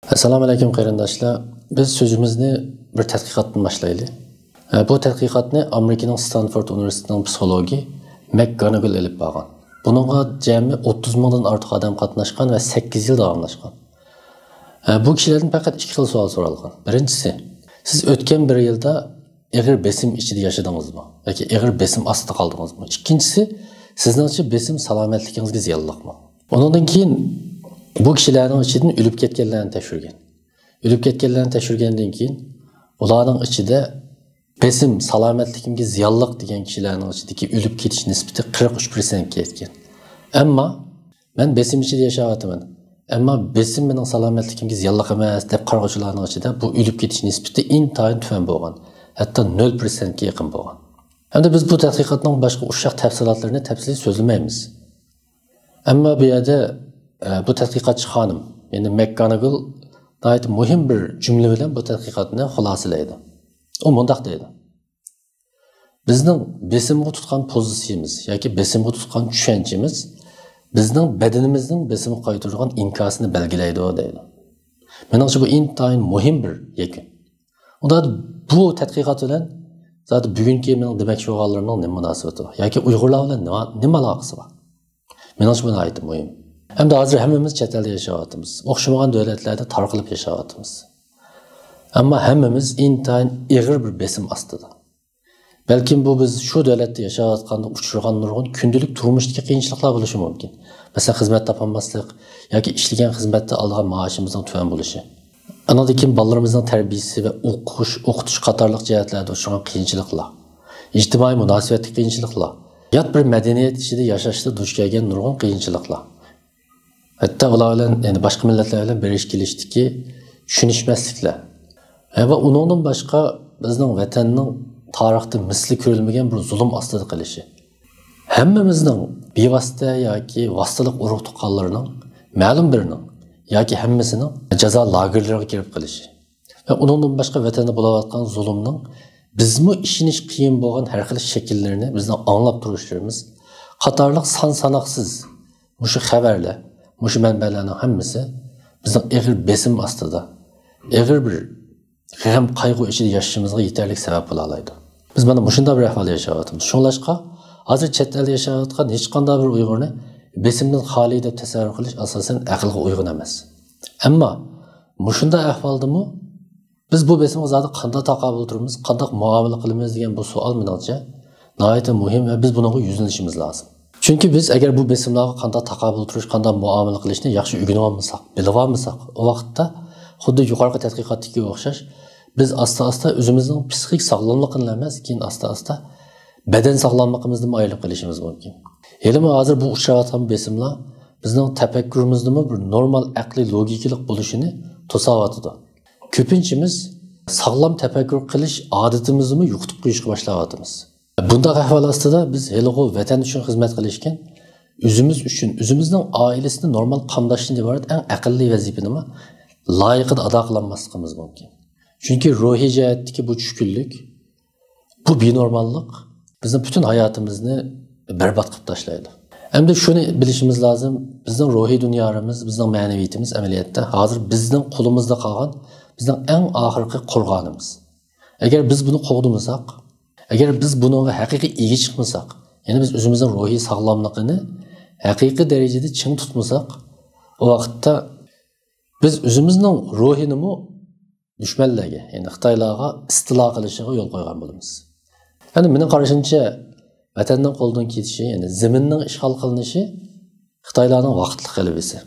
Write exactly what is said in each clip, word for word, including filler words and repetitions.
ئەسسالامۇ ئەلەيكۇم قېرىنداشلار. بىز سۆزىمىزنى بىر تەتقىقاتتىن باشلايلى. ئە، بۇ تەتقىقاتنى ئامېرىكىنىڭ ستانفورد ئۇنىۋېرسىتېتىنىڭ پسىخولوگى مەكگانىگل ئېلىپ بارغان. بۇنىڭغا جەمئىي ئوتتۇز مىڭدىن ئارتۇق ئادەم قاتناشقان ۋە سەككىز يىل داۋاملاشقان. ئە، بۇ كىشىلەردىن پەقەت ئىككى خىل سوئال سورالغان. بىرىنچىسى، سىز ئۆتكەن بىر يىلدا ئېغىر بېسىم ئىچىدە ياشىدىڭىزمۇ ياكى ئېغىر بېسىم ئاستىدا قالدىڭىزمۇ؟ ئىككىنچىسى، سىزنىڭچە بېسىم سالامەتلىكىڭىزگە زىيانلىقمۇ؟ ئۇنىڭدىن كېيىن بۇ كىشىلەرنىڭ ئىچىدىن ئۆلۈپ كەتكەنلەرنى تەكشۈرگەن. ئۆلۈپ كەتكەنلەرنى تەكشۈرگەندىن كېيىن، ئۇلارنىڭ ئىچىدە بېسىم سالامەتلىكىمگە زىيانلىق دېگەن كىشىلەرنىڭ ئىچىدىكى ئۆلۈپ كېتىش نىسبىتى قىرىق ئۈچ پىرسەنتكە يەتكەن. ئەمما مەن بېسىم ئىچىدە ياشاۋاتىمەن، ئەمما بېسىم مېنىڭ سالامەتلىكىمگە زىيانلىق ئەمەس دەپ قارىغۇچىلارنىڭ ئىچىدە بۇ ئۆلۈپ كېتىش نىسبىتى ئىنتايىن تۆۋەن بولغان، ھەتتا نۆل پىرسەنتكە يېقىن بولغان. ئەمدى بىز بۇ تەتقىقاتنىڭ باشقا ئۇششاق تەپسىلاتلىرىنى تەپسىلىي سۆزلىمەيمىز. ئەمما بۇ يەردە، ئە، بۇ تەتقىقاتچى خانىم، يەنى مەكگانىگل ناھايىتى مۇھىم بىر جۈملە بىلەن بۇ تەتقىقاتنى خۇلاسىلەيدۇ. ئۇ مۇنداق دەيدۇ: «بىزنىڭ بېسىمغا تۇتقان پوزىتسىيىمىز ياكى بېسىمغا تۇتقان چۈشەنچىمىز بىزنىڭ بەدىنىمىزنىڭ بېسىمغا قايتۇرىدىغان ئىنكاسىنى بەلگىلەيدۇ» دەيدۇ. مېنىڭچە بۇ ئىنتايىن مۇھىم بىر يەكۈن. ئۇندا بۇ تەتقىقات بىلەن زادى بۈگۈنكى مېنىڭ دېمەكچى بولغانلىرىمنىڭ نېمە مۇناسىۋىتى بار؟ ياكى ئۇيغۇرلار بىلەن نېمە، نېمە ئالاقىسى بار؟ مېنىڭچە بۇ ناھايىتى مۇھىم. ئەمدى ھازىر ھەممىمىز چەت ئەلدە ياشاۋاتىمىز. ئوخشىمىغان دۆلەتلەردە تارقىلىپ ياشاۋاتىمىز. ئەمما ھەممىمىز ئىنتايىن ئېغىر بىر بېسىم ئاستىدا. بەلكىم بۇ بىز شۇ دۆلەتتە ياشاۋاتقاندا ئۇچرىغان نۇرغۇن كۈندىلىك تۇرمۇشتىكى قىيىنچىلىقلار بولۇشى مۇمكىن. مەسىلەن، خىزمەت تاپالماسلىق ياكى ئىشلىگەن خىزمەتتە ئالىدىغان مائاشىمىزنىڭ تۆۋەن بولۇشى. ئانىڭدىن كېيىن بالىلىرىمىزنىڭ تەربىيىسى ۋە ئوقۇش، ئوقۇتۇش قاتارلىق جەھەتلەردە ئۇچرىغان قىيىنچىلىقلار، ئىجتىمائىي مۇناسىۋەتتىكى قىيىنچىلىقلار، يات بىر مەدەنىيەت ئىچىدە ياشاشتا دۇچ كەلگەن نۇرغۇن قىيىنچىلىقلار. ھەتتا ئۇلار بىلەن، يەنى باشقا مىللەتلەر بىلەن بېرىش كېلىشتىكى چۈشىنىشمەسلىكلەر. ھە، ۋە ئۇنىڭدىن باشقا بىزنىڭ ۋەتەننىڭ تارىختا مىسلى كۆرۈلمىگەن بىر زۇلۇم ئاستىدا قېلىشى. ھەممىمىزنىڭ بىۋاسىتە ياكى ۋاسىتىلىق ئۇرۇق تۇغقانلىرىنىڭ، مەلۇم بىرىنىڭ ياكى ھەممىسىنىڭ جازا لاگېرلىرىغا كىرىپ قېلىشى. ۋە ئۇنىڭدىن باشقا ۋەتەندە بولۇۋاتقان زۇلۇمنىڭ بىزمۇ ئىشىنىش قىيىن بولغان ھەر خىل شەكىللىرىنى بىزنىڭ ئاڭلاپ تۇرۇشلىرىمىز قاتارلىق سان ساناقسىز مۇشۇ خەۋەرلەر، مۇشۇ مەنبەلەرنىڭ ھەممىسى بىزنىڭ ئېغىر بېسىم ئاستىدا، ئېغىر بىر غەم قايغۇ ئىچىدە ياشىشىمىزغا يېتەرلىك سەۋەب بولالايدۇ. بىز مانا مۇشۇنداق بىر ئەھۋالدا ياشاۋاتىمىز. شۇڭلاشقا ھازىر چەت ئەلدە ياشاۋاتقان ھېچقانداق بىر ئۇيغۇرنى بېسىمدىن خالىي دەپ تەسەۋۋۇر قىلىش ئاساسەن ئەقىلگە ئۇيغۇن ئەمەس. ئەمما مۇشۇنداق ئەھۋالدىمۇ بىز بۇ بېسىمغا زادى قانداق تاقابىل تۇرىمىز، قانداق مۇئامىلە قىلىمىز دېگەن بۇ سوئال مېنىڭچە ناھايىتى مۇھىم ۋە بىز بۇنىڭغا يۈزلىنىشىمىز لازىم. چۈنكى بىز ئەگەر بۇ بېسىملارغا قانداق تاقابىل تۇرۇش، قانداق مۇئامىلە قىلىشنى ياخشى ئۆگىنىۋالمىساق، بىلىۋالمىساق، ئۇ ۋاقىتتا خۇددى يۇقىرىقى تەتقىقاتتىكىگە ئوخشاش بىز ئاستا-ئاستا ئۆزىمىزنىڭ پسىخىك ساغلاملىقىنىلا ئەمەس، كېيىن ئاستا-ئاستا بەدەن ساغلاملىقىمىزدىنمۇ ئايرىلىپ قېلىشىمىز مۇمكىن. ھېلىمۇ ھازىر بۇ ئۇچراۋاتقان بېسىملار بىزنىڭ تەپەككۇرىمىزنىمۇ بىر نورمال ئەقلىي لوگىكىلىق بولۇشىنى توساۋاتىدۇ. كۆپىنچىمىز ساغلام تەپەككۇر قىلىش ئادىتىمىزنىمۇ يوقىتىپ قويۇشقا باشلاۋاتىمىز. بۇنداق ئەھۋال ئاستىدا بىز ھېلىغۇ ۋەتەن ئۈچۈن خىزمەت قىلىشكەن، ئۆزىمىز ئۈچۈن، ئۆزىمىزنىڭ ئائىلىسىنى نورمال قامداشتىن ئىبارەت ئەڭ ئەقەللىي ۋەزىپىنىمۇ لايىقىدا ئادا قىلالماسلىقىمىز مۇمكىن. چۈنكى روھىي جەھەتتىكى بۇ چۈشكۈنلۈك، بۇ بىنورماللىق بىزنىڭ پۈتۈن ھاياتىمىزنى بەربات قىلىپ تاشلايدۇ. ئەمدى شۇنى بىلىشىمىز لازىم، بىزنىڭ روھىي دۇنيامىز، بىزنىڭ مەنىۋىيىتىمىز ئەمەلىيەتتە ھازىر بىزنىڭ قولىمىزدا قالغان بىزنىڭ ئەڭ ئاخىرقى قورغانىمىز. ئەگەر بىز بۇنى قوغدىمىساق، ئەگەر بىز بۇنىڭغا ھەقىقىي ئىگە چىقمىساق، يەنى بىز ئۆزىمىزنىڭ روھىي ساغلاملىقىنى ھەقىقىي دەرىجىدە چىڭ تۇتمىساق، ئۇ ۋاقىتتا بىز ئۆزىمىزنىڭ روھىنىمۇ دۈشمەنلەرگە، يەنى خىتايلارغا ئىستىلا قىلىشىغا يول قويغان بولىمىز. يەنى مېنىڭ قارىشىمچە، ۋەتەننىڭ قولدىن كېتىشى، يەنى زېمىننىڭ ئىشغال قىلىنىشى خىتايلارنىڭ ۋاقىتلىق غەلىبىسى.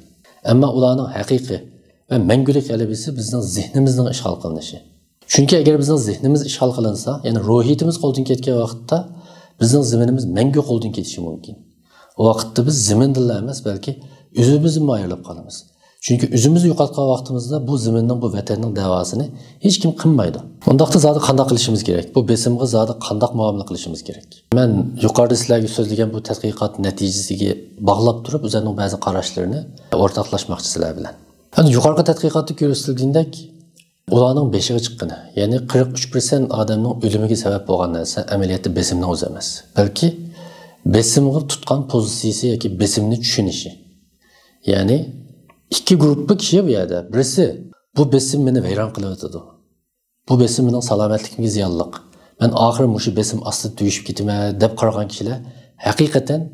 ئەمما ئۇلارنىڭ ھەقىقىي ۋە مەڭگۈلۈك غەلىبىسى بىزنىڭ زېھنىمىزنىڭ ئىشغال قىلىنىشى. چۈنكى ئەگەر بىزنىڭ زېھنىمىز ئىشغال قىلىنسا، يەنى روھىيىتىمىز قولدىن كەتكەن ۋاقىتتا بىزنىڭ زېمىنىمىز مەڭگۈ قولدىن كېتىشى مۇمكىن. ئۇ ۋاقىتتا بىز زېمىندىنلا ئەمەس، بەلكى ئۆزىمىزدىنمۇ ئايرىلىپ قالىمىز. چۈنكى ئۆزىمىزنى يوقاتقان ۋاقتىمىزدا بۇ زېمىننىڭ، بۇ ۋەتەننىڭ دەۋاسىنى ھېچكىم قىلمايدۇ. ئۇنداقتا زادى قانداق قىلىشىمىز كېرەك؟ بۇ بېسىمغا زادى قانداق مۇئامىلە قىلىشىمىز كېرەك؟ مەن يۇقىرىدا سىلەرگە سۆزلىگەن بۇ تەتقىقات نەتىجىسىگە باغلاپ تۇرۇپ، ئۆزۈمنىڭ بەزى قاراشلىرىنى ئورتاقلاشماقچى سىلەر بىلەن. يەنى يۇقىرىقى تەتقىقاتتا كۆرسىتىلگىنىدەك، ئۇلارنىڭ بېشىغا چىققىنى، يەنى قىرىق ئۈچ پىرسەنت ئادەمنىڭ ئۆلۈمىگە سەۋەب بولغان نەرسە ئەمەلىيەتتە بېسىمنىڭ ئۆزى ئەمەس، بەلكى بېسىمغا تۇتقان پوزىتسىيىسى ياكى بېسىمنى چۈشىنىشى. يەنى ئىككى گۇرۇپپا كىشى بۇ يەردە. بىرسى بۇ بېسىم مېنى ۋەيران قىلىۋېتىدۇ. بۇ بېسىم مېنىڭ سالامەتلىكىمگە زىيانلىق. مەن ئاخىرى مۇشۇ بېسىم ئاستىدا تۈگىشىپ كېتىمەن دەپ قارىغان كىشىلەر ھەقىقەتەن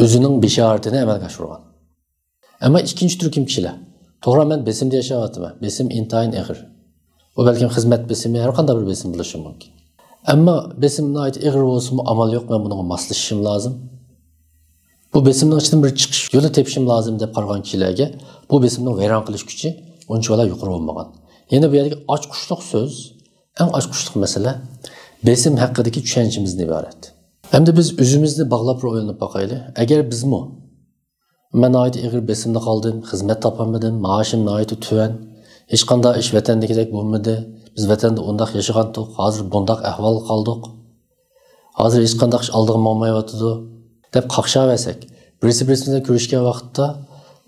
ئۆزىنىڭ بېشارىتىنى ئەمەلگە ئاشۇرغان. ئەمما ئىككىنچى تۈركۈم كىشىلەر، توغرا، مەن بېسىمدا ياشاۋاتىمەن، بېسىم ئىنتايىن ئېغىر. ئۇ بەلكىم خىزمەت بېسىمى، ھەر قانداق بىر بېسىم بولۇشى مۇمكىن. ئەمما بېسىم ناھايىتى ئېغىر بولسىمۇ ئامال يوق، مەن بۇنىڭغا ماسلىشىشىم لازىم. بۇ بېسىمنىڭ ئىچىدىن بىر چىقىش يولى تېپىشىم لازىم دەپ قارىغان كىشىلەرگە بۇ بېسىمنىڭ ۋەيران قىلىش كۈچى ئۇنچىۋالا يۇقىرى بولمىغان. يەنە بۇ يەردىكى ئاچقۇچلۇق سۆز، ئەڭ ئاچقۇچلۇق مەسىلە بېسىم ھەققىدىكى چۈشەنچىمىزدىن ئىبارەت. ئەمدى بىز ئۆزىمىزنى باغلاپ بىر ئويلىنىپ باقايلى. ئەگەر بىزمۇ، مەن ناھايىتى ئېغىر بېسىمدا قالدىم، خىزمەت تاپالمىدىم، مائاشىم ناھايىتى تۆۋەن، ھېچقانداق ئىش ۋەتەندىكىدەك بولمىدى، بىز ۋەتەندە ئۇنداق ياشىغانتۇق، ھازىر بۇنداق ئەھۋالغا قالدۇق، ھازىر ھېچقانداق ئىش ئالدىغا ماڭمايۋاتىدۇ، دەپ قاقشاۋەرسەك، بىرسى بىرسى بىلەن كۆرۈشكەن ۋاقىتتا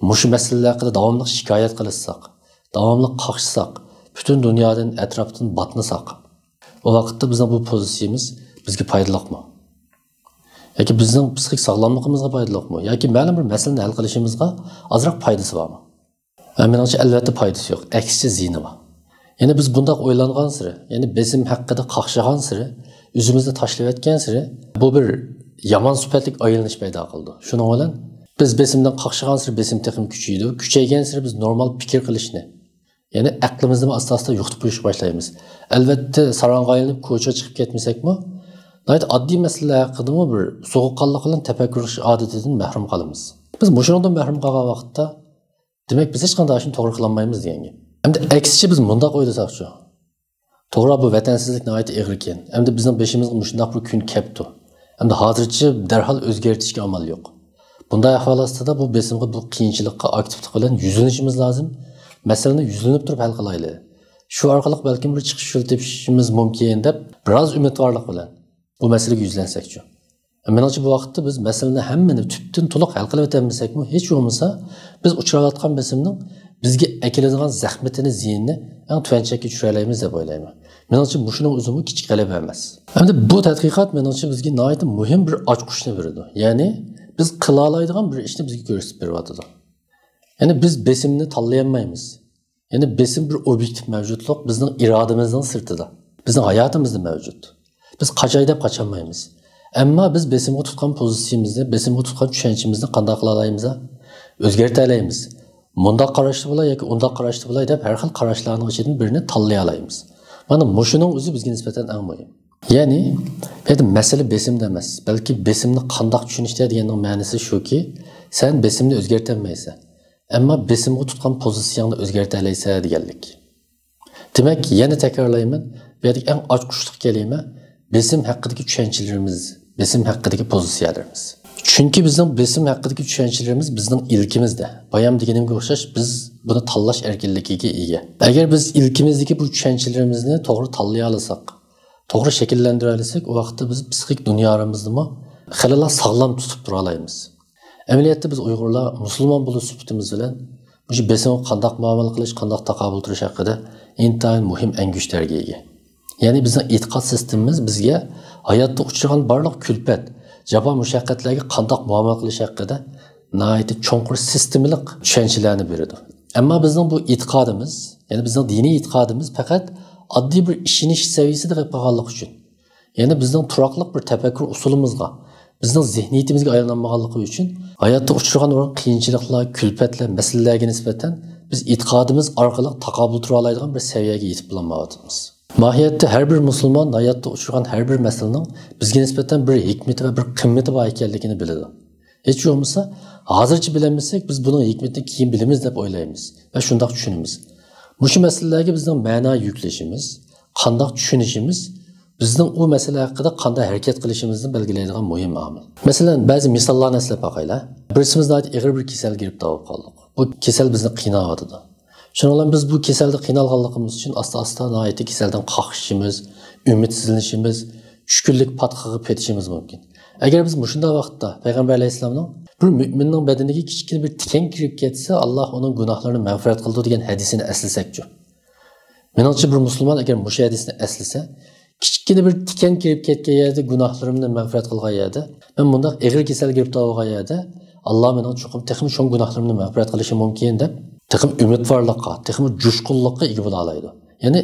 مۇشۇ مەسىلىلەر ھەققىدە داۋاملىق شىكايەت قىلىشساق، داۋاملىق قاقشىساق، پۈتۈن دۇنيادىن، ئەتراپتىن باتنىساق، ئۇ ۋاقىتتا بىزنىڭ بۇ پوزىتسىيىمىز بىزگە پايدىلىقمۇ؟ ياكى بىزنىڭ پسىخىك ساغلاملىقىمىزغا پايدىلىقمۇ؟ ياكى مەلۇم بىر مەسىلىنى ھەل قىلىشىمىزغا ئازراق پايدىسى بارمۇ؟ ھە، مېنىڭچە، ئەلۋەتتە پايدىسى يوق. ئەكسىچە زىيىنى بار. يەنى بىز بۇنداق ئويلانغانسېرى، يەنى بېسىم ھەققىدە قاقشىغانسېرى، ئۆزىمىزنى تاشلىۋەتكەنسېرى، بۇ بىر يامان سۈپەتلىك ئايلىنىش پەيدا قىلىدۇ. شۇنىڭ بىلەن بىز بېسىمدىن قاقشىغانسېرى بېسىم تېخىمۇ كۈچىيىدۇ. كۈچەيگەنسېرى بىز نورمال پىكىر قىلىشنى، يەنى ئەقلىمىزنىمۇ ئاستا-ئاستا يوقىتىپ قويۇشقا باشلايمىز. ئەلۋەتتە، ساراڭغا ئايلىنىپ كوچىغا چىقىپ كەتمىسەكمۇ، ناھايىتى ئاددىي مەسىلىلەر ھەققىدىمۇ بىر سوغۇققانلىق بىلەن تەپەككۇر قىلىش ئادىتىدىن مەھرۇم قالىمىز. بىز مۇشۇنىڭدىن مەھرۇم قالغان ۋاقىتتا، دېمەك، بىز ھېچقانداق ئىشنى توغرا قىلالمايمىز دېگەن گەپ. ئەمدى ئەكسىچە بىز مۇنداق ئويلىساقچۇ؟ توغرا، بۇ ۋەتەنسىزلىك ناھايىتى ئېغىركەن. ئەمدى بىزنىڭ بېشىمىزغا مۇشۇنداق بىر كۈن كەپتۇ. ئەمدى ھازىرچە دەرھال ئۆزگەرتىشكە ئامال يوق. بۇنداق ئەھۋال ئاستىدا بۇ بېسىمغا، بۇ قىيىنچىلىققا ئاكتىپلىق بىلەن يۈزلىنىشىمىز لازىم. مەسىلىنى يۈزلىنىپ تۇرۇپ ھەل قىلايلى. شۇ ئارقىلىق بەلكىم بىر چىقىش يولى تېپىشىمىز مۇمكىن دەپ، بىراز ئۈمىدۋارلىق بىلەن بۇ مەسىلىگە يۈزلەنسەكچۇ؟ مېنىڭچە، بۇ ۋاقىتتا بىز مەسىلىنى ھەممىنى تۈپتىن تولۇق ھەل قىلىپ ئۆتەلمىسەكمۇ، ھېچ بولمىسا بىز ئۇچراۋاتقان بېسىمنىڭ بىزگە ئەكېلىدىغان زەخمىتىنى، زىيىنىنى ئەڭ تۆۋەن چەككە چۈشۈرەلەيمىز دەپ ئويلايمەن. مېنىڭچە، مۇشۇنىڭ ئۆزىمۇ كىچىك غەلىبە ئەمەس. ئەمدى بۇ تەتقىقات، مېنىڭچە، بىزگە ناھايىتى مۇھىم بىر ئاچقۇچنى بېرىدۇ. يەنى بىز قىلالايدىغان بىر ئىشنى بىزگە كۆرسىتىپ بېرىۋاتىدۇ. يەنى بىز بېسىمنى تاللىيالمايمىز. يەنى بېسىم بىر ئوبيېكتىپ مەۋجۇتلۇق، بىزنىڭ ئىرادىمىزنىڭ سىرتىدا، بىزنىڭ ھاياتىمىزدا مەۋجۇت. بىز قاچاي دەپ قاچالمايمىز. ئەمما بىز بېسىمغا تۇتقان پوزىتسىيىمىزنى، بېسىمغا تۇتقان چۈشەنچىمىزنى قانداق قىلالايمىز؟ ئۆزگەرتەلەيمىز. مۇنداق قاراشتا بولاي ياكى ئۇنداق قاراشتا بولاي دەپ، ھەر خىل قاراشلارنىڭ ئىچىدىن بىرىنى تاللىيالايمىز. مانا مۇشۇنىڭ ئۆزى بىزگە نىسبەتەن ئەڭ مۇھىم. يەنى، بۇ يەردە مەسىلە بېسىمدا ئەمەس، بەلكى بېسىمنى قانداق چۈشىنىشتە دېگەننىڭ مەنىسى شۇكى، سەن بېسىمنى ئۆزگەرتەلمەيسەن، ئەمما بېسىمغا تۇتقان پوزىتسىيەڭنى ئۆزگەرتەلەيسەن دېگەنلىك. دېمەك، يەنە تەكرارلايمەن، بۇ يەردىكى ئەڭ ئاچقۇچلۇق كەلىمە بېسىم ھەققىدىكى چۈشەنچىلىرىمىز، بېسىم ھەققىدىكى پوزىتسىيەلىرىمىز. چۈنكى بىزنىڭ بېسىم ھەققىدىكى چۈشەنچىلىرىمىز بىزنىڭ ئىلكىمىزدە. بايام دېگىنىمگە ئوخشاش، بىز بۇنى تاللاش ئەركىنلىكىگە ئىگە. ئەگەر بىز ئىلكىمىزدىكى بۇ چۈشەنچىلىرىمىزنى توغرا تاللىيالىساق، توغرا شەكىللەندۈرەلىسەك، ئۇ ۋاقىتتا بىز پسىخىك دۇنيارىمىزنىمۇ خېلىلا ساغلام تۇتۇپ تۇرالايمىز. ئەمەلىيەتتە بىز ئۇيغۇرلار مۇسۇلمان بولۇش سۈپىتىمىز بىلەن مۇشۇ بېسىمغا قانداق مۇئامىلە قىلىش، قانداق تاقابىل تۇرۇش ھەققىدە ئىنتايىن مۇھىم ئەڭگۈشتەرگە ئىگە. يەنى بىزنىڭ ئېتىقاد سىستېمىمىز بىزگە ھاياتتا ئۇچرىغان بارلىق كۈلپەت، جاپا مۇشەققەتلەرگە قانداق مۇئامىلە قىلىش ھەققىدە ناھايىتى چوڭقۇر سىستېمىلىق چۈشەنچىلەرنى بېرىدۇ. ئەمما بىزنىڭ بۇ ئېتىقادىمىز، يەنى بىزنىڭ دىنىي ئېتىقادىمىز پەقەت ئاددىي بىر ئىشىنىش سەۋىيەسىدە قېلىپ قالغانلىقى ئۈچۈن، يەنى بىزنىڭ تۇراقلىق بىر تەپەككۇر ئۇسۇلىمىزغا، بىزنىڭ زېھنىيىتىمىزگە ئايلانمىغانلىقى ئۈچۈن، ھاياتتا ئۇچرىغان نۇرغۇن قىيىنچىلىقلار، كۈلپەتلەر، مەسىلىلەرگە نىسبەتەن بىز ئېتىقادىمىز ئارقىلىق تاقابىل تۇرالايدىغان بىر سەۋىيەگە يېتىپ بولالمايۋاتىمىز. ماھىيەتتە ھەر بىر مۇسۇلمان ھاياتتا ئۇچرىغان ھەر بىر مەسىلىنىڭ بىزگە نىسبەتەن بىر ھېكمىتى ۋە بىر قىممىتى بار ئىكەنلىكىنى بىلىدۇ. ھېچ بولمىسا، ھازىرچە بىلەلمىسەك، بىز بۇنىڭ ھېكمىتىنى كېيىن بىلىمىز دەپ ئويلايمىز ۋە شۇنداق چۈشىنىمىز. مۇشۇ مەسىلىلەرگە بىزنىڭ مەنا يۈكلىشىمىز، قانداق چۈشىنىشىمىز بىزنىڭ ئۇ مەسىلە ھەققىدە قانداق ھەرىكەت قىلىشىمىزنى بەلگىلەيدىغان مۇھىم ئامىل. مەسىلەن، بەزى مىساللارنى ئەسلەپ باقايلى. بىرسىمىز ناھايىتى ئېغىر بىر كېسەلگە گىرىپتار بولۇپ قالدۇق. بۇ كېسەل بىزنى قىيناۋاتىدۇ. شۇنىڭ بىلەن بىز بۇ كېسەلدە قىينالغانلىقىمىز ئۈچۈن ئاستا-ئاستا ناھايىتى كېسەلدىن قاقشىشىمىز، ئۈمىدسىزلىنىشىمىز، چۈشكۈنلۈك پاتقىقىغا پېتىشىمىز مۇمكىن. ئەگەر بىز مۇشۇنداق ۋاقىتتا پەيغەمبەر ئەلەيھىسسالامنىڭ بىر مۆمىننىڭ بەدىنىگە كىچىككىنە بىر تىكەن كىرىپ كەتسە، ئاللاھ ئۇنىڭ گۇناھلىرىنى مەغپىرەت قىلىدۇ دېگەن ھەدىسىنى ئەسلىسەكچۇ؟ مېنىڭچە، بىر مۇسۇلمان ئەگەر مۇشۇ ھەدىسنى ئەسلىسە، كىچىككىنە بىر تىكەن كىرىپ كەتكەن يەردە گۇناھلىرىمنى مەغپىرەت قىلغان يەردە، مەن مۇنداق ئېغىر كېسەلگە گىرىپتار بولغان يەردە، ئاللاھ مېنىڭ چوقۇم تېخىمۇ چوڭ گۇناھلىرىمنى مەغپىرەت قىلىشى مۇمكىن دەپ، تېخىمۇ ئۈمىدۋارلىققا، تېخىمۇ جۇشقۇنلۇققا ئىگە بولالايدۇ. يەنى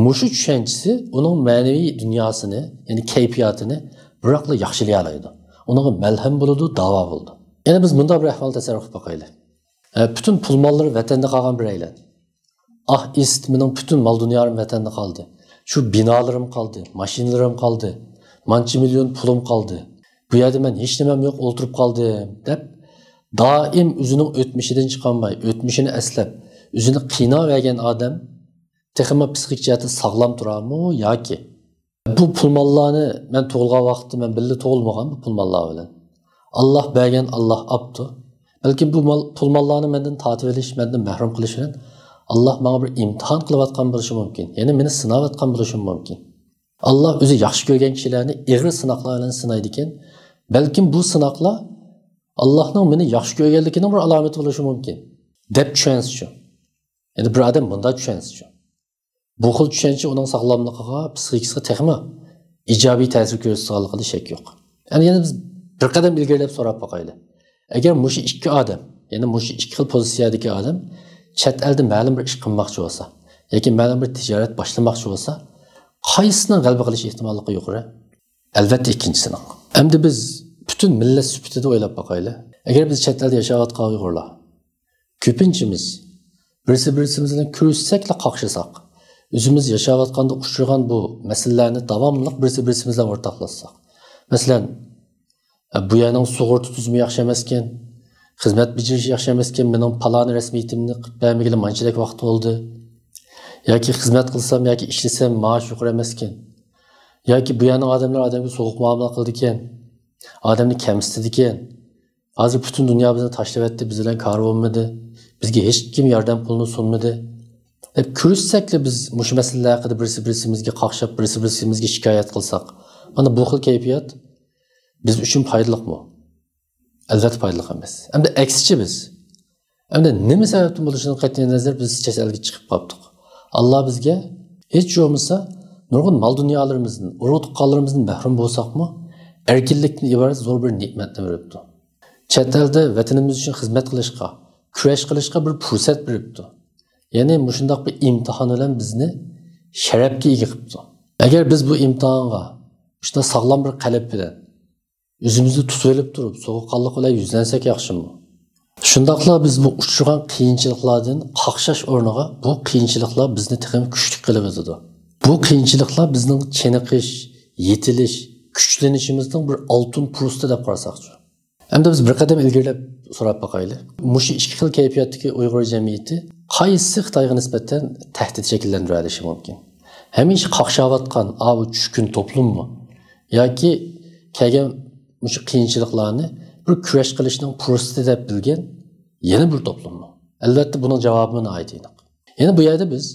مۇشۇ چۈشەنچىسى ئۇنىڭ مەنىۋى دۇنياسىنى، يەنى كەيپىياتىنى بىراقلا ياخشىلىيالايدۇ. ئۇنىڭغا مەلھەم بولىدۇ، داۋا بولىدۇ. يەنە بىز مۇنداق بىر ئەھۋال تەسەۋۋۇر قىلىپ باقايلى. ئە، پۈتۈن پۇل ماللىرى ۋەتەندە قالغان بىرەيلەن. ئاھ، ئىسىت، مېنىڭ پۈتۈن مال دۇنيالىرىم ۋەتەندە قالدى. شۇ بىنالىرىم قالدى، ماشىنىلىرىم قالدى، مانچە مىليون پۇلۇم قالدى. بۇ يەردە مەن ھېچنېمەم يوق، ئولتۇرۇپ قالدىم، دەپ دائىم ئۆزىنىڭ ئۆتمۈشىدىن چىقالماي، ئۆتمۈشىنى ئەسلەپ، ئۆزىنى قىيناۋەرگەن ئادەم تېخىمۇ پسىخىك جەھەتتە ساغلام تۇرامۇ ياكى؟ بۇ پۇل ماللارنى مەن تۇغۇلغان ۋاقىتتا مەن بىللە تۇغۇلمىغان بۇ پۇل ماللار بىلەن. ئاللاھ بەرگەن، ئاللاھ ئاپتۇ. بەلكىم بۇ مال، پۇل ماللارنى مەندىن تارتىۋېلىش، مەندىن مەھرۇم قىلىش بىلەن ئاللاھ ماڭا بىر ئىمتىھان قىلىۋاتقان بولۇشى مۇمكىن. يەنى مېنى سىناۋاتقان بولۇشى مۇمكىن. ئاللاھ ئۆزى ياخشى كۆرگەن كىشىلەرنى ئېغىر سىناقلار بىلەن سىنايدىكەن. بەلكىم بۇ سىناقلار ئاللاھنىڭ مېنى ياخشى كۆرگەنلىكىنىڭ بىر ئالامىتى بولۇشى مۇمكىن، دەپ چۈشەنسىچۇ. يەنى بىر ئادەم مۇنداق چۈشەنسىچۇ. بۇ خىل چۈشەنچە ئۇنىڭ ساغلاملىقىغا، پسىخىكىسىغا تېخىمۇ ئىجابىي تەسىر كۆرسىتىدىغانلىقىدا شەك يوق. يەنى يەنە بىز بىر قەدەم ئىلگىرىلەپ سوراپ باقايلى. ئەگەر مۇشۇ ئىككى ئادەم، يەنى مۇشۇ ئىككى خىل پوزىتسىيەدىكى ئادەم چەت ئەلدە مەلۇم بىر ئىش قىلماقچى بولسا ياكى مەلۇم بىر تىجارەت باشلىماقچى بولسا، قايسىسىنىڭ غەلىبە قىلىش ئېھتىماللىقى يۇقىرى؟ ئەلۋەتتە ئىككىنچىسىنىڭ. ئەمدى بىز پۈتۈن مىللەت سۈپىتىدە ئويلاپ باقايلى. ئەگەر بىز چەت ئەلدە ياشاۋاتقان ئۇيغۇرلار كۆپىنچىمىز بىرسى-بىرسىمىز بىلەن كۆرۈشسەكلا قاقشىساق، ئۆزىمىز ياشاۋاتقاندا ئۇچرىغان بۇ مەسىلىلەرنى داۋاملىق بىرسى-بىرسىمىز بىلەن ئورتاقلاشساق. مەسىلەن، ئە، بۇ يەرنىڭ سۇغۇرتا تۈزۈمى ياخشى ئەمەسكەن، خىزمەت بېجىرىشى ياخشى ئەمەسكەن، مېنىڭ پالان رەسمىيىتىمنى قىلىپ بەرمىگىلى مانچىلىك ۋاقىت بولدى. ياكى خىزمەت قىلسام ياكى ئىشلىسەم مائاش يۇقىرى ئەمەسكەن. ياكى بۇ يەرنىڭ ئادەملىرى ئادەمگە سوغۇق مۇئامىلە قىلىدىكەن، ئادەمنى كەمسىتىدىكەن. ھازىر پۈتۈن دۇنيا بىزنى تاشلىۋەتتى، بىز بىلەن كارى بولمىدى. بىزگە ھېچكىم ياردەم قولىنى سۇنمىدى. دەپ كۆرۈشسەكلا بىز مۇشۇ مەسىلىلەر ھەققىدە بىرسى-بىرسىمىزگە قاقشاپ، بىرسى-بىرسىمىزگە شىكايەت قىلساق، مانا بۇ خىل كەيپىيات بىز ئۈچۈن پايدىلىقمۇ؟ ئەلۋەتتە پايدىلىق ئەمەس. ئەمدى ئەكسىچە بىز، ئەمدى نېمە سەۋەبتىن بولۇشىدىن قەتئىينەزەر بىز چەت ئەلگە چىقىپ قاپتۇق. ئاللا بىزگە ھېچ بولمىسا نۇرغۇن مال دۇنيالىرىمىزدىن، ئۇرۇق تۇغقانلىرىمىزدىن مەھرۇم بولساقمۇ، ئەركىنلىكتىن ئىبارەت زور بىر نېمەتنى بېرىپتۇ. چەت ئەلدە ۋەتىنىمىز ئۈچۈن خىزمەت قىلىشقا، كۈرەش قىلىشقا بىر پۇرسەت بېرىپتۇ. يەنى مۇشۇنداق بىر ئىمتىھان بىلەن بىزنى شەرەپكە ئىگە قىپتۇ. ئەگەر بىز بۇ ئىمتىھانغا شۇنداق ساغلام بىر قەلب بىلەن ئۆزىمىزنى تۇتۇۋېلىپ تۇرۇپ، سوغۇققانلىق بىلەن يۈزلەنسەك ياخشىمۇ؟ شۇنداقلا بىز بۇ ئۇچرىغان قىيىنچىلىقلاردىن قاقشاش ئورنىغا بۇ قىيىنچىلىقلار بىزنى تېخىمۇ كۈچلۈك قىلىۋېتىدۇ. بۇ قىيىنچىلىقلار بىزنىڭ چېنىقىش، يېتىلىش، كۈچلىنىشىمىزنىڭ بىر ئالتۇن پۇرسىتى دەپ قارىساقچۇ؟ ئەمدى بىز بىر قەدەم ئىلگىرىلەپ سوراپ باقايلى. مۇشۇ ئىككى خىل كەيپىياتتىكى ئۇيغۇر جەمئىيىتى قايسى خىتايغا نىسبەتەن تەھدىت شەكىللەندۈرەلىشى مۇمكىن؟ ھەمىشە قاقشاۋاتقان ئاۋۇ چۈشكۈن توپلۇممۇ؟ ياكى كەلگەن مۇشۇ قىيىنچىلىقلارنى بىر كۈرەش قىلىشنىڭ پۇرسىتى دەپ بىلگەن يەنە بىر توپلۇممۇ؟ ئەلۋەتتە، بۇنىڭ جاۋابىمۇ ناھايىتى ئېنىق. يەنە بۇ يەردە بىز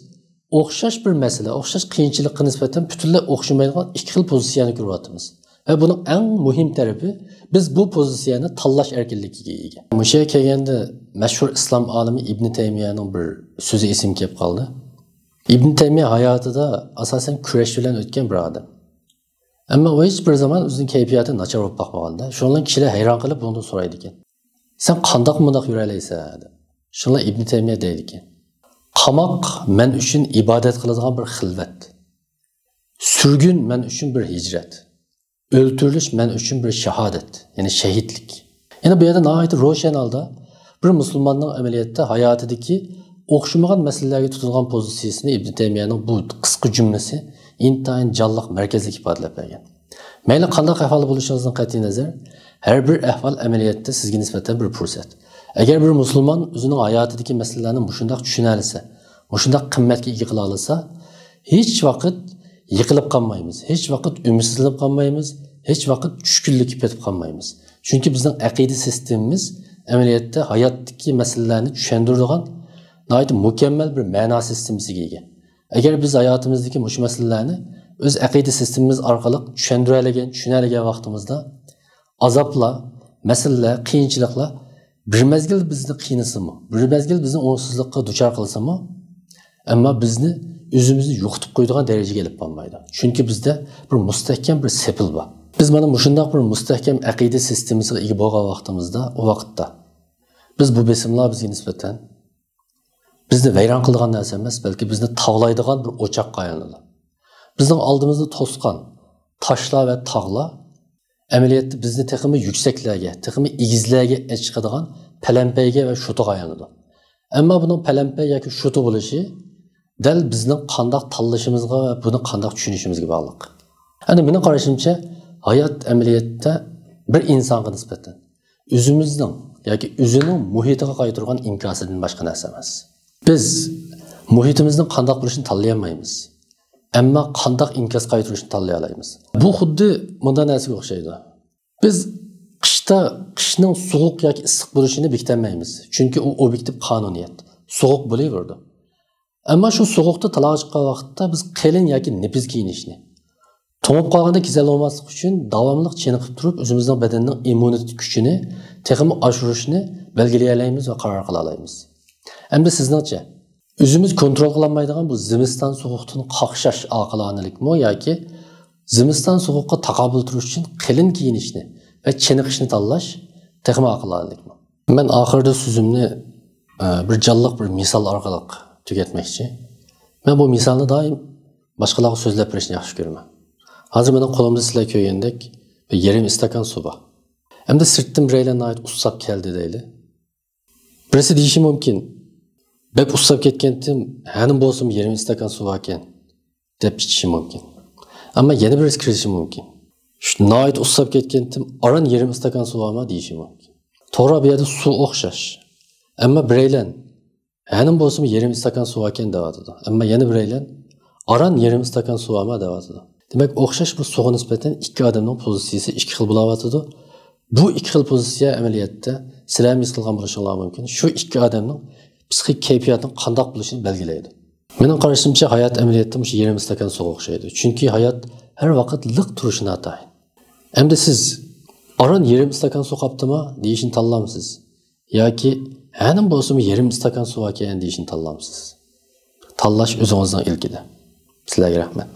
ئوخشاش بىر مەسىلە، ئوخشاش قىيىنچىلىققا نىسبەتەن پۈتۈنلەي ئوخشىمايدىغان ئىككى خىل پوزىتسىيەنى كۆرۈۋاتىمىز. ۋە بۇنىڭ ئەڭ مۇھىم تەرىپى، بىز بۇ پوزىتسىيەنى تاللاش ئەركىنلىكىگە ئىگە. مۇشۇ يەرگە كەلگەندە مەشھۇر ئىسلام ئالىمى ئىبنى تەيمىيەنىڭ بىر سۆزى ئېسىمگە كېلىپ قالدى. ئىبنى تەيمىيە ھاياتىدا ئاساسەن كۈرەش بىلەن ئۆتكەن بىر ئادەم. ئەمما ئۇ ھېچ بىر زامان ئۆزىنىڭ كەيپىياتى ناچار بولۇپ باقمىغاندا، شۇنىڭ بىلەن كىشىلەر ھەيران قېلىپ بۇنىڭدىن سورايدىكەن. سەن قانداق مۇنداق يۈرەلەيسەن؟ دەپ. شۇڭا ئىبنى تەيمىيە دەيدىكەن. قاماق مەن ئۈچۈن ئىبادەت قىلىدىغان بىر خىلۋەت. سۈرگۈن مەن ئۈچۈن بىر ھىجرەت. ئۆلتۈرۈلۈش مەن ئۈچۈن بىر شاھادەت، يەنى شەھىدلىك. يەنى بۇ يەردە ناھايىتى روشەن ھالدا بىر مۇسۇلماننىڭ ئەمەلىيەتتە ھاياتىدىكى ئوخشىمىغان مەسىلىلەرگە تۇتۇلغان پوزىتسىيىسىنى ئىبنى تەيمىيەنىڭ بۇ قىسقا جۈملىسى ئىنتايىن جانلىق، مەركەزلىك ئىپادىلەپ بەرگەن. مەيلى قانداق ئەھۋالدا بولۇشىڭىزدىن قەتئىينەزەر، ھەر بىر ئەھۋال ئەمەلىيەتتە سىزگە نىسبەتەن بىر پۇرسەت. ئەگەر بىر مۇسۇلمان ئۆزىنىڭ ھاياتىدىكى مەسىلىلەرنى مۇشۇنداق چۈشىنەلىسە، مۇشۇنداق قىممەتكە ئىگە قىلالىسا، ھېچ ۋاقىت يىقىلىپ قالمايمىز، ھېچ ۋاقىت ئۈمىدسىزلىنىپ قالمايمىز، ھېچ ۋاقىت چۈشكۈنلۈككە پېتىپ قالمايمىز. چۈنكى بىزنىڭ ئەقىدە سىستېمىمىز ئەمەلىيەتتە ھاياتتىكى مەسىلىلەرنى چۈشەندۈرىدىغان ناھايىتى مۇكەممەل بىر مەنا سىستېمىسىگە ئىگە. ئەگەر بىز ھاياتىمىزدىكى مۇشۇ مەسىلىلەرنى ئۆز ئەقىدە سىستېمىمىز ئارقىلىق چۈشەندۈرەلىگەن، چۈشىنەلىگەن ۋاقتىمىزدا، ئازابلار، مەسىلىلەر، قىيىنچىلىقلار بىر مەزگىل بىزنى قىينىسىمۇ، بىر مەزگىل بىزنى ئوڭۇشسىزلىققا دۇچار قىلسىمۇ، ئەمما بىزنى ئۆزىمىزنى يوقىتىپ قويىدىغان دەرىجىگە ئېلىپ بارمايدۇ. چۈنكى بىزدە بىر مۇستەھكەم بىر سېپىل بار. بىز مانا مۇشۇنداق بىر مۇستەھكەم ئەقىدە سىستېمىسىغا ئىگە بولغان ۋاقتىمىزدا، ئۇ ۋاقىتتا بىز بۇ بېسىملار بىزگە نىسبەتەن بىزنى ۋەيران قىلىدىغان نەرسە ئەمەس، بەلكى بىزنى تاۋلايدىغان بىر ئوچاققا ئايلىنىدۇ. بىزنىڭ ئالدىمىزدا توسقان تاشلار ۋە تاغلار ئەمەلىيەتتە بىزنى تېخىمۇ يۈكسەكلەرگە، تېخىمۇ ئېگىزلەرگە ئەچىقىدىغان پەلەمپەيگە ۋە شوتىغا ئايلىنىدۇ. ئەمما بۇنىڭ پەلەمپەي ياكى شوتى بولۇشى دەل بىزنىڭ قانداق تاللىشىمىزغا ۋە بۇنى قانداق چۈشىنىشىمىزگە باغلىق. ئەمدى مېنىڭ قارىشىمچە، ھايات ئەمەلىيەتتە بىر ئىنسانغا نىسبەتەن ئۆزىمىزنىڭ ياكى ئۆزىنىڭ مۇھىتىغا قايتۇرغان ئىنكاسىدىن باشقا نەرسە ئەمەس. بىز مۇھىتىمىزنىڭ قانداق بولۇشىنى تاللىيالمايمىز. ئەمما قانداق ئىنكاس قايتۇرۇشنى تاللىيالايمىز. بۇ خۇددى مۇنداق نەرسىگە ئوخشايدۇ. بىز قىشتا قىشنىڭ سوغۇق ياكى ئىسسىق بولۇشىنى بېكىتەلمەيمىز. چۈنكى ئۇ ئوبيېكتىپ قانۇنىيەت. سوغۇق بولۇۋېرىدۇ. ئەمما شۇ سوغۇقتا تالاغا چىققان ۋاقىتتا بىز قېلىن ياكى نېپىز كىيىنىشنى، توڭۇپ قالغاندا كېسەل بولماسلىق ئۈچۈن داۋاملىق چېنىقىپ تۇرۇپ، ئۆزىمىزنىڭ بەدەننىڭ ئىممۇنىتېت كۈچىنى تېخىمۇ ئاشۇرۇشنى بەلگىلىيەلەيمىز ۋە قارار قىلالايمىز. ئەمدى سىزنىڭچە، ئۆزىمىز كونترول قىلالمايدىغان بۇ زىمىستان سوغۇقتىن قاقشاش ئاقىلانىلىكمۇ ياكى زىمىستان سوغۇققا تاقابىل تۇرۇش ئۈچۈن قېلىن كىيىنىشنى ۋە چېنىقىشنى تاللاش تېخىمۇ ئاقىلانىلىكمۇ؟ مەن ئاخىرىدا سۆزۈمنى، ئە، بىر جانلىق بىر مىسال ئارقىلىق تۈگەتمەكچى. مەن بۇ مىسالنى دائىم باشقىلارغا سۆزلەپ بېرىشنى ياخشى كۆرىمەن. ھازىر مېنىڭ قولۇمدا سىلەر كۆرگەندەك بىر يېرىم ئىستاكان سۇ بار. ئەمدى سىرتتىن بىرەيلەن ناھايىتى ئۇسساپ كەلدى دەيلى. بىرسى دېيىشى مۇمكىن، بەك ئۇسساپ كەتكەنتىم، ھەنىم بولسىمۇ يېرىم ئىستاكان سۇ باركەن، دەپ ئىچىشى مۇمكىن. ئەمما يەنە بىرسى كىرىشى مۇمكىن، شۇ ناھايىتى ئۇسساپ كەتكەنتىم، ئاران يېرىم ئىستاكان سۇ بارما دېيىشى مۇمكىن. توغرا، بۇ يەردە سۇ ئوخشاش. ئەمما بىرەيلەن ھەنىم بولسىمۇ يېرىم ئىستاكان سۇ باركەن دەۋاتىدۇ. ئەمما يەنە بىرەيلەن ئاران يېرىم ئىستاكان سۇ بارما دەۋاتىدۇ. دېمەك، ئوخشاش بىر سۇغا نىسبەتەن ئىككى ئادەمنىڭ پوزىتسىيىسى ئىككى خىل بولاۋاتىدۇ. بۇ ئىككى خىل پوزىتسىيە ئەمەلىيەتتە سىلەرمۇ ھېس قىلغان بولۇشۇڭلار مۇمكىن، شۇ ئىككى ئادەمنىڭ پسىخىك كەيپىياتىنىڭ قانداق بولۇشىنى بەلگىلەيدۇ. مېنىڭ قارىشىمچە، ھايات ئەمەلىيەتتە مۇشۇ يېرىم ئىستاكان سۇغا ئوخشايدۇ. چۈنكى ھايات ھەر ۋاقىت لىق تۇرۇشى ناتايىن. ئەمدى سىز ئاران يېرىم ئىستاكان سۇ قاپتىما دېيىشنى تاللامسىز؟ ياكى ھەنىم بولسىمۇ يېرىم ئىستاكان سۇ باركەن دېيىشنى تاللامسىز؟ تاللاش ئۆزىڭىزنىڭ ئىلكىدە. سىلەرگە رەھمەت.